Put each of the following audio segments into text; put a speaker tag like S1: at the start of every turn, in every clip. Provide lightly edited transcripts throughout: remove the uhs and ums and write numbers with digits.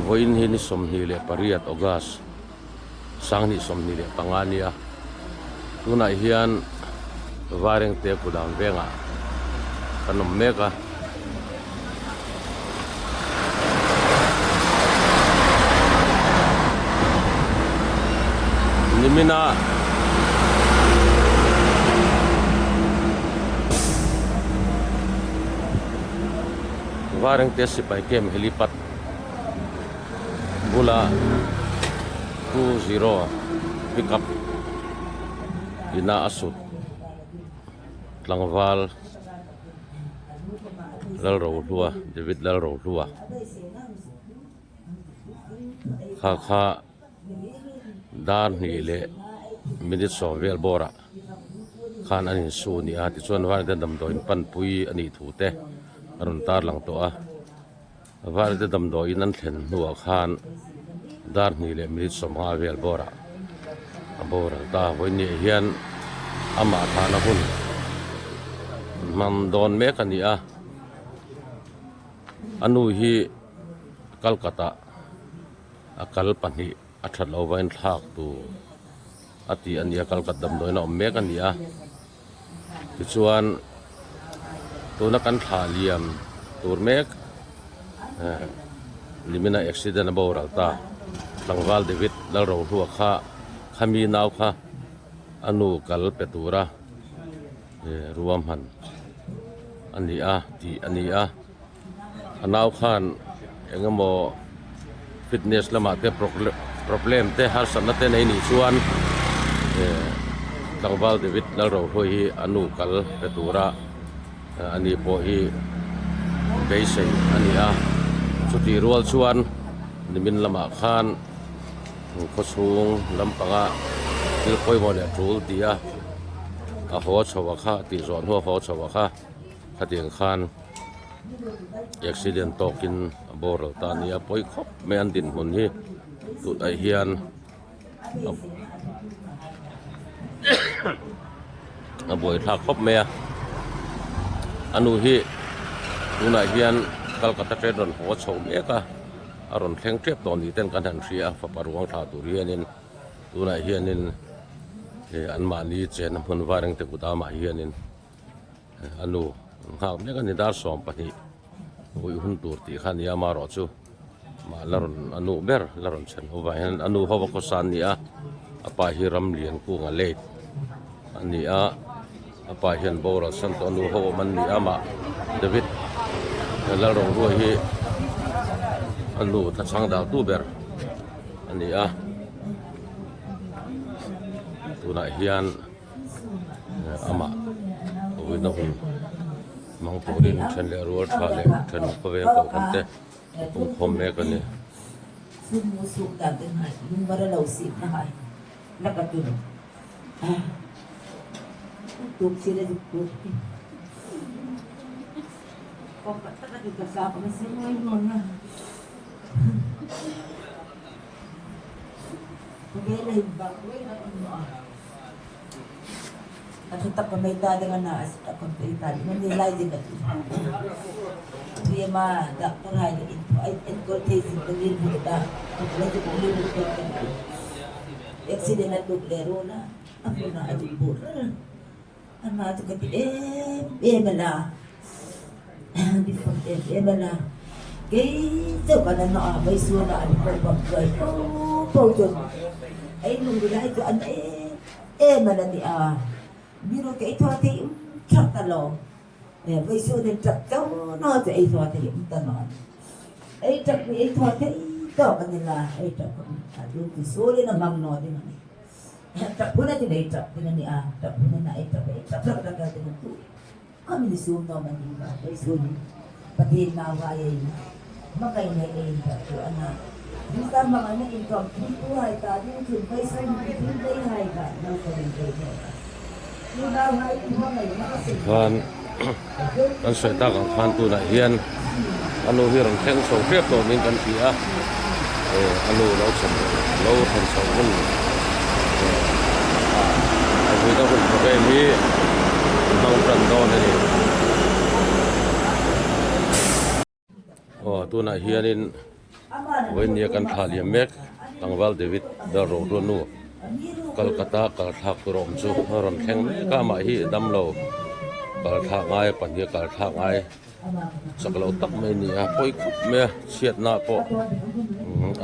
S1: Vawiin hi ni 28 August 2025 a nia. Tunah hian Vairengte kudam vengah kan awm mek a. Nimina Vairengte sipai camp helipad bula 20 pickup ina a sut tlangval Lalrohlua David Lalrohlua kha kha dar hnih leh minute sawm vel bawrah khan an insu a ni a tichuan Vairengte damdawiin panpui a nih thu te a rawn tarlang tawh a. Valte damdawiin an thlen hnuah khan dar hnih leh minute 50 vel bawrah a boral ta. Vawiinniah hian amah thahna hun hman dawn mek a ni a, a nu hi Calcutta a kal pahnih a that loh vain thlak tur a ti a ni a, Calcutta damdawiin a awm mek a ni a. Tichuan tuna kan thlah liam tur mek nimina accident a boral ta tlangval David Lalrohlua kha khami nau kha a nu kal pe tura ruahman a ni a tih a ni a a nau khan eng emaw fitness lamah te problem te harsatna te nei nih chuan tlangval David Lalrohlui hi a nu kal pe tura ani pawh hi beisei a ni a chutih rual chuan nimin lamah khan khawchhung lampanga thil pawimawh leh tul ti a a haw chho a kha tih zawh hnu a haw chho a kha. Khatiang khan accident tawkin a boral ta a nia pawi khawp mai an dinhmun hi tunah hian a buaithlak khawp mai a a nu hi tunah hian Calcutta train rawn haw chho mek a a rawn thleng tep tawh ni ten kan han hria a fapa ruang thlah tur hianin tunah hianin anmahni chenna hmun Vairengte kut amah hianin. A nu an nghak mek a ni dar 12 ui hun tur tih kha a ni a amaherawh chu mah la rawn a nu ber la rawn chhen ho vang hian a nu ho a khawsa an ni a a pa hi ram lian kung a late a ni a a pa hian boral san tawh a nu ho awm an ni a mah David Lalrohlua hi a nu thachhang dal tu ber a ni a tunah hian. Amah awina hun hmang turin then leh rual tha leh then khawvel kohhran te a pungkhawm mek a ni.
S2: Em a la ni a, mi ru te ei thaw thei um thak ta lo. Voi su nen tap cho no chu ei thaw thei um ta non. Ei tap ni ei thaw thei tawk a ni la, ei tap a dun ti sul in a hmang no ding a ni. Tap hun a tin ei tap ding a ni a, tap hun a na ei tap ei tap rak rak a ding a tu. Kha mi ni sum no man ding ba, voi su ni Pathian nau hai ei hmangaih nei ei tap chu a na. Krista hmangaihna intuam thil tu hai ta ding chun voi su ni thil vei hai ka nau ka ring vei hneh ka. Tu nau hai tu hmangaihna ka sem
S1: Khan kan sawi tak ang khan tunah hian a nu hi rawn thleng chho hrep tawh niin kan hria a, a nu lo chhen lo thlen chho hun a vuina hun program hi an hmang tan dawn a ni. Aw tunah hianin. Vawinia kan thla liam mek tlangval David Dalrohluan nu Kolkata kal thlak tur a awm chu a rawn thleng mek a amah hi damlo kal thlak ngai pahnih a kal thlak ngai chak lo tak mai a ni a pawi khawp mai a chhiatna pawh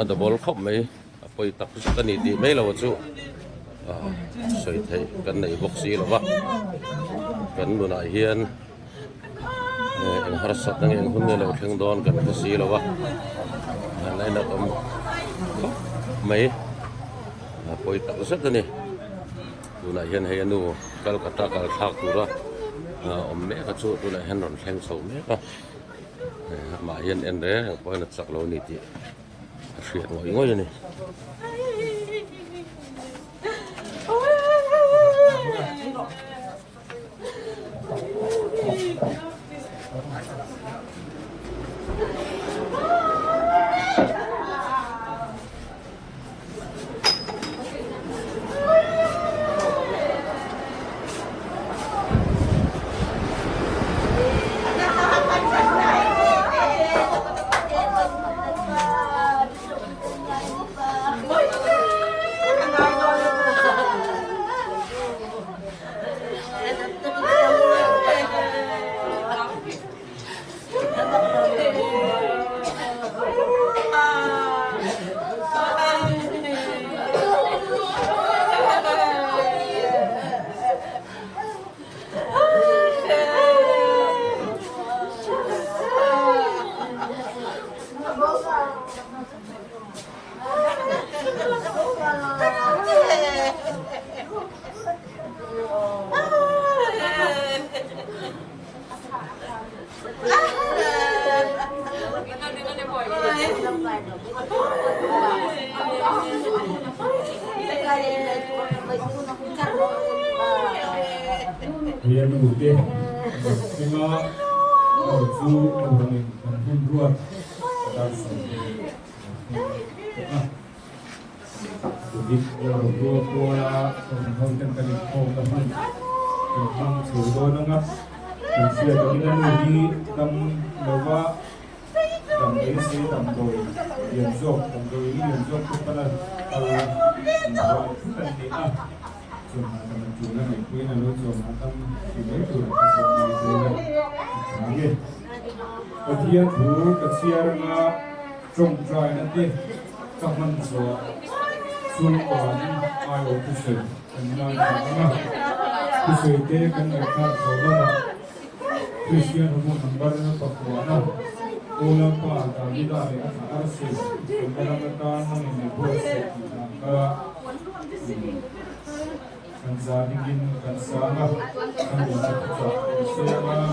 S1: a double khawp mai a pawi tak zet a ni tih mai lo chu sawi theih kan nei bawk si lo va kan nunah hian. Eng harsat na nge eng hun nge lo thleng dawn kan hre si lo a, a lainat awm khawp mai a pawi tak zet a ni. Tunah hian hei a nu Calcutta kal thlak tura awm mek a chu tunah hian rawn thleng chho mek a, amah hian en reng reng pawhin a chak lo a ni tih a hriat ngawih ngawih a ni.
S3: Hei a nu te thinga aw chu ruangin kan hun ruat dar sawm a. David Lalrohlua puala awmho ten kan inkhawmna hmun kan hmang chho dawn ang a, kan hriat angin a nu hi dam lova dam beisei damdawi lian zawk, damdawi in lian zawk te pala kal inbuai thut an ni a, chawhmeh dam a tul a ngaihpuiin a lo chawhmeh dam si mai tur a pawh ngai zel a, a tha nge. Pathian thu ka chhiar anga tawngtaina te ka hman zawh chhungkawn aiawh thusawi kan ngaithla ang a, thusawi te kan ngaihthlak zawh lamah Kristian ho number pakuana Lalpa Davida leh a thlah arsi kan ram atan nangin i buatsaih tih dan kha kan za dingin kan sang a, kan lawmna thuchah kan sawi ang a.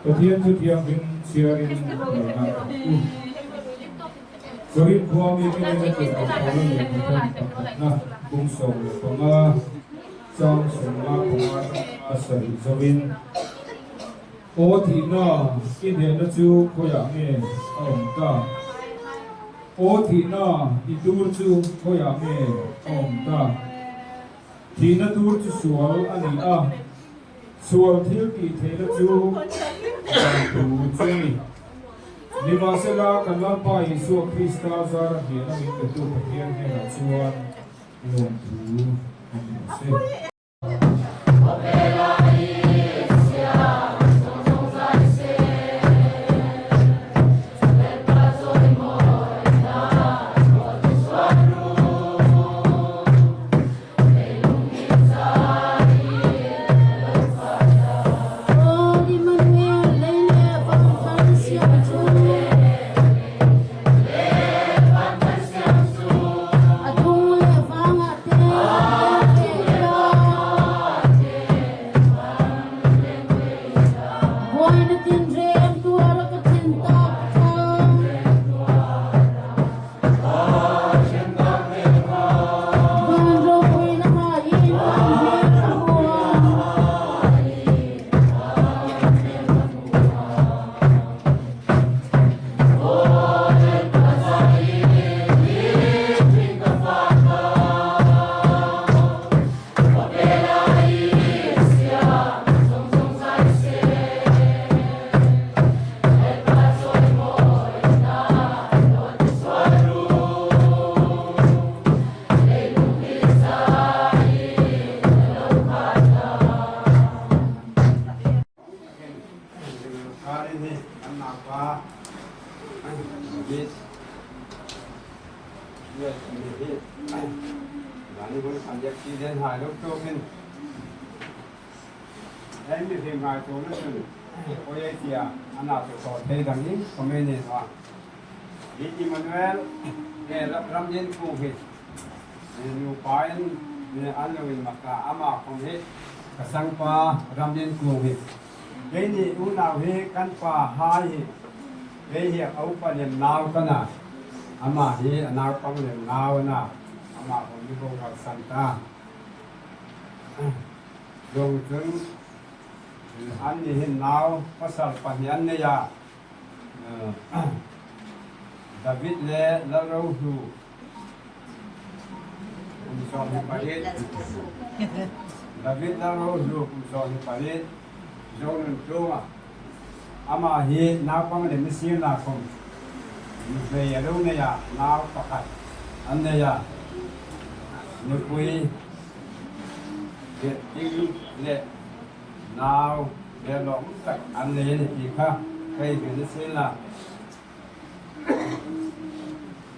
S3: Pathian chu thianghlim chhiarin lo ngai ang u. Korin khua mi te nena tirhkoh Paula lehkhathawn pakhatna bung 15 chang 55 atanga sarih zoin, Aw thihna, i hnehna chu khawiah nge a awm ta? Aw thihna, i tur chu khawiah nge a awm ta? Thihna tur chu sual a ni a, sual thil tih theihna chu dan thu chu a ni. Nimahsela, kan Lalpa Isua Krista zara hnehna min petu Pathian hnenah chuan lawmthu a ni rawh se.
S4: hai lo tawkin hei mi hlim ngai tur na chun awi ei tia a na chu tawh thei dang in comment in a hi Emmanuel nge Ramlian Kung hi nupa in an lo in mak a ama kawng hi ka sangpa Ramlian Kung hi kei nih unau hi kan pa hai hi kei hi a upa lem nau ka na amah hi a naupang lem nau a na amah kawng hi boral san ta. Zawng cun an nih hin nau pasal pahnih an nei a, David le Lalrohlu kum 28, David Lalrohlu kum 28, Zonuntlunga. Amah hi naupang le misir nakhum nuhlei a lo nei a, nau pakhat an nei a, nupui leh ding leh nau leh lawm tak an nei a ni tih kha ka inhrilh na sin la.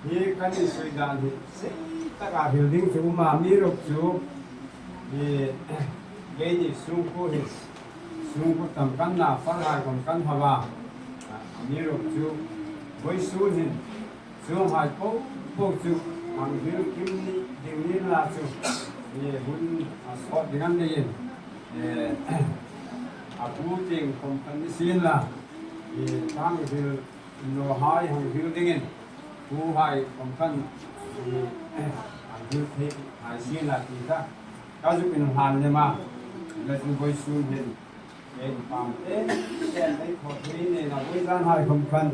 S4: Hi kan insuih dan hi sei takah hrilh ding chu um a, mi ruk chu hi keini sungku hi Sungku tam kan na farhai kom kan hau a, mi ruk chu voi sun hin chung hai po po chu ang hil kim ni ding ni la chu mi hun a sawt ding an nei in a pu ting kom kan ni sin la mi tang hil no hai hang hil ding in pu hai kom kan mi ang hil thei hai sin la ti kha Ka zuk in hlan lem a, na cu voi sun hin en pam te ten ei khawh thui nen a voi zan hai khom khan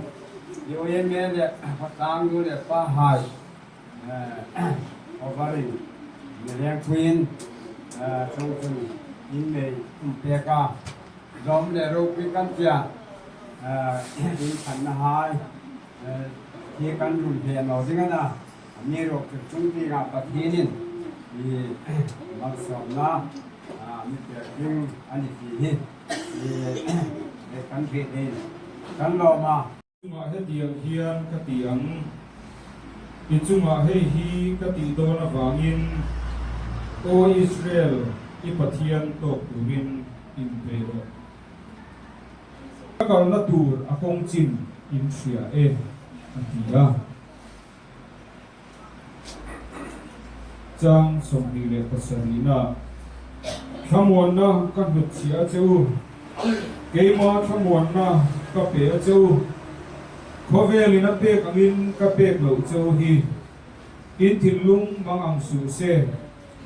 S4: i me le patlang nu le pa hai overin mi leng phuin chong chun in mei um pek a lawm le ropui kan tia in khan na hai hi kan run he no ding ana Mi rawk cu cung dingah Pathian in i malsawmnak mi pek ding an i ti hi i kan hrih ding kan lawm a.
S3: Chungah hetiang hian ka ti ang, I chungah hei hi ka tih dawn avangin, Aw Israel, i Pathian tawk turin inpeih rawh. Ka kalna tur a kawng chin in hria e, a ti a. Chang 27 na Thlamuanna ka hnutchhiah a che u, keima thlamuanna ka pe a che u, khawvelin a pek angin ka pek loh che u hi, in thinlung mang ang suh se,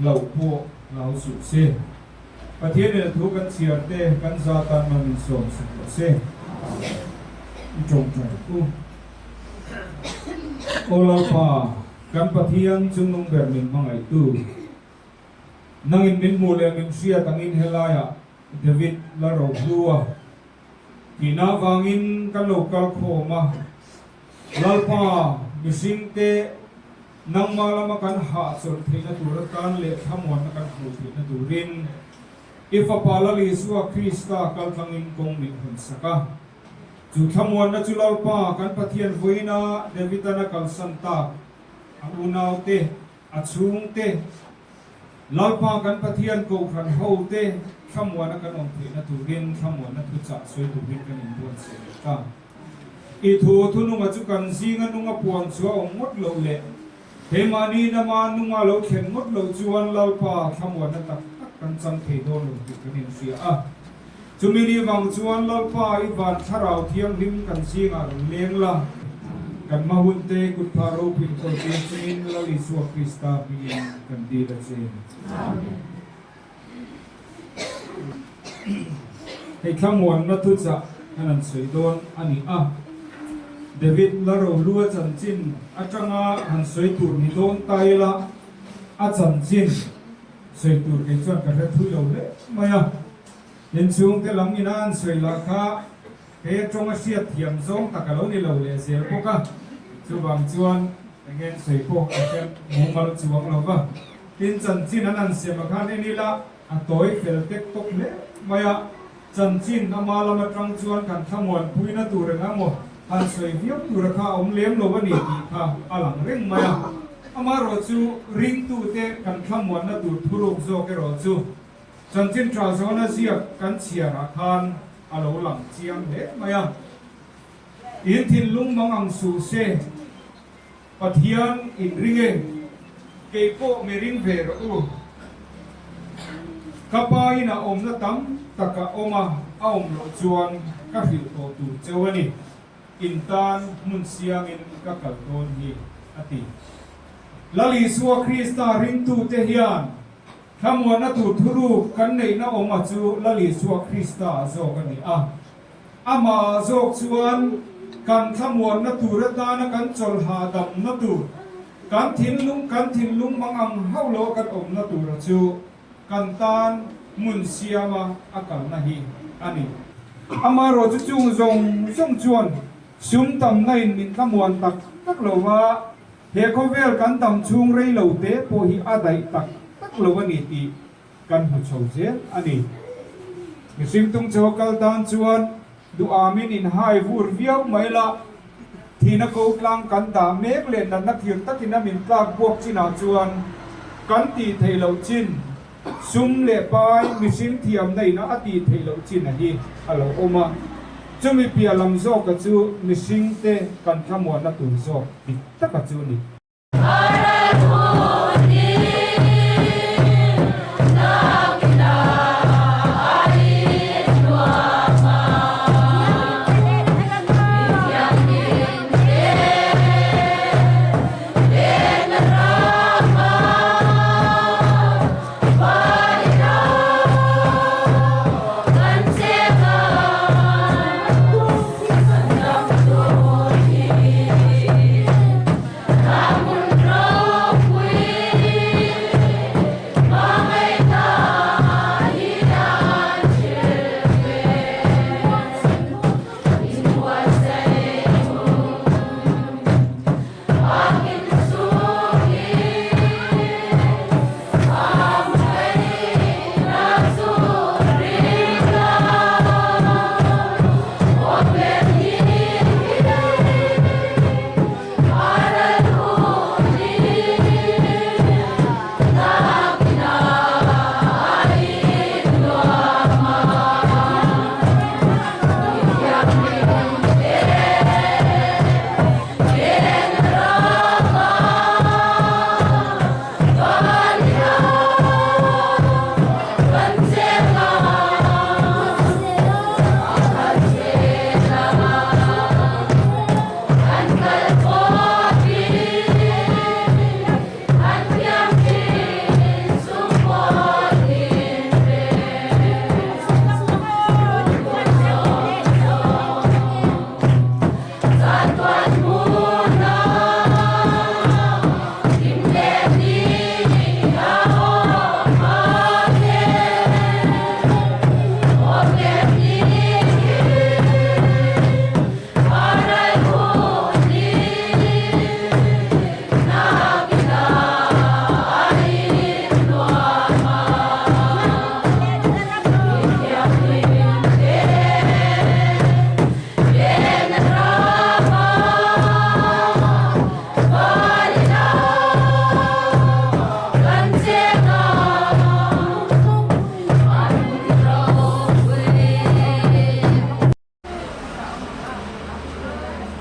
S3: hlauh pawh hlau suh se. Pathianin a thu kan chhiar te kan za tan man min sawm sak rawh se. I tawngtai u. Aw Lalpa, kan Pathian chungnung ber min hmangaihtu, nangin min hmuh leh min hriat angin helaiah David la ro hlu a tihna avangin kan lo kal khawm a. Lalpa, mihringte nangmah lama kan hahchawlh theihna tur atan leh thlamuanna kan hmuh theihna turin i Fapa Lal Isua Krista kaltlangin kawng min hawn sak a. Chu thlamuanna chu Lalpa kan Pathian vawiina David-an a kalsan tak a unaute, a chhungte, Lalpa kan Pathian Kohhran hote thlamuana kan awm theihna turin thlamuanna thuchah sawi turin kan inbuatsaih leh ta. I thu thununga chu kan zinga nunga puan chu a awm ngawt loh leh keimahni nama nunga lo thlen ngawt loh chuan Lalpa thlamuanna tak tak kan chang thei dawn lo tih kan inhria a. Chumi ni vang chuan Lalpa i van thlarau thianghlim kan zingah rawn leng la, kan hma hunte kutphah ropui kawl tir chungin Lal Isua Krista hmingin kan dil a che. Amen. Hei thlamuanna thuchah kan han sawi dawn a ni a, David la rohlua chanchin atanga han sawi tur ni dawn ta ila, a chanchin sawi tur kei chuan ka hre thui lo hle mai a. Inchhungte lam ina an sawi lah kha kei atanga hriat thiam zawng tak a lo ni lo leh zel bawk a, chuvang chuan enge an sawi pawh ka hre mumal chuang lo va. Tin, chanchin an han sem a khan en ila a tawi fel tek tawk hle mai a, chanchin ama lam atang chuan kan thlamuanpuina tur eng emaw han sawi viau tura kha a awm lem lo a ni tih kha a lang reng mai a. Amaherawhchu, ringtute kan thlamuanna tur thuruk zawk erawh chu Chanchin Tha Zawna ziak kan chhiarah khan a lo lang chiang hle mai a. In thinlung mang ang suh se, Pathian in ring e, kei pawh mi ring ve rawh u. Ka pa in a awmna tam tak a awm a, a awm loh chuan ka hrilh tawh tur cheu a ni. In tan hmun siangin ka kal dawn hi, a ti. Lal Isua Krista ringtute hian thlamuanna tur thuruk kan neihna awm a chu Lal Isua Krista zawk a ni a. Amah zawk chuan kan thlamuanna tur atana kan chawlha damna tur, kan thinlung kan thinlung mang ang hauh loh kan awmna tura chu kan tan hmun siama a kalna hi a ni. Amaherawh chu chung zawng zawng chuan sum tamna in min thlamuan tak tak lo va, he khawvel kan dam chhung rei lo te pawh hi a daih tak tak lo a ni tih kan hmu chho zel a ni. Mihring tung chaw kal tan chuan duhamin inhai vur viau mai la, thihna ko tlang kan dah mek leh natna thir takin a min tlak buak chinah chuan kan tih theih loh chin, sum leh pai mihring thiamna ina a tih theih loh chin a hi a lo awm a. Chumi piah lam zawka chu mihringte kan thlamuanna tur zawk dik taka chu a ni.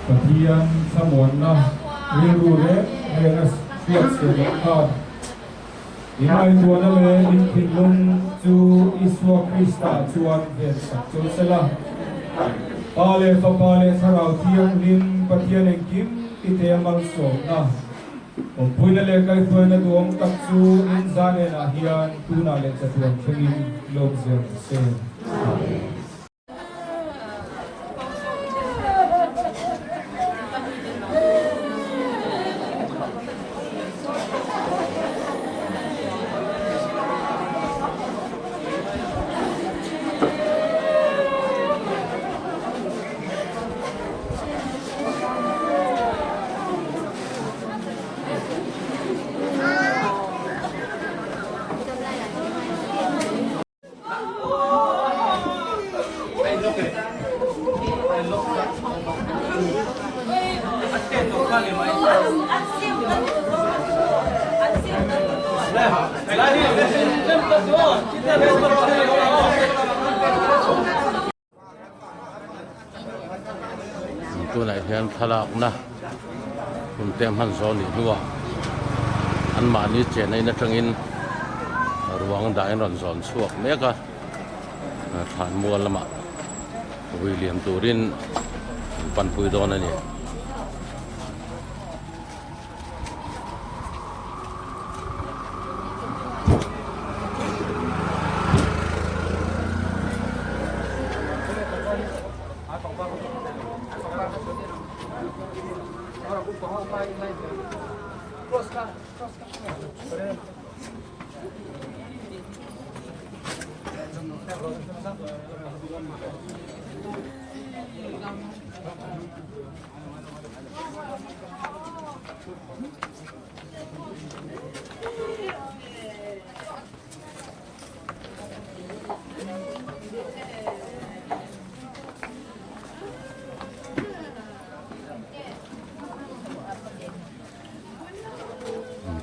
S3: Pathian thlamuanna rilru reng renga hriatchhiah loh khan i ngaihtuahna leh in thinlung chu Isua Krista chuan vensak cheu se la. Pa leh Fapa leh Thlarau Thianghlim Pathian engkim tite a malsawmna, awmpuina leh kaihhruaina duhawm tak chu in zanenah hian tunah leh chatuan thlengin lawm zel ang se.
S1: Tunah hian thlalakna hun te hman zawh nih hnuah anmahni chenna in atangin ruang dahin rawn zawn chhuak mek a thlanmual lamah vui liam turin an panpui dawn a ni.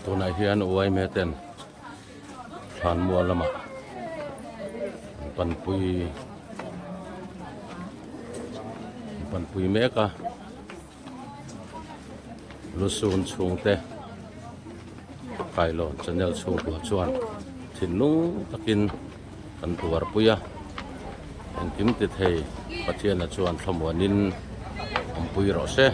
S1: Tunah hian uaime ten thlanmual lamah an panpui an panpui mek a. Lusun chhungte Kailawn channel chhungkua chuan thinlung takin kan tuarpui a, engkim ti thei Pathiana chuan thlamuanin awmpui rawh se.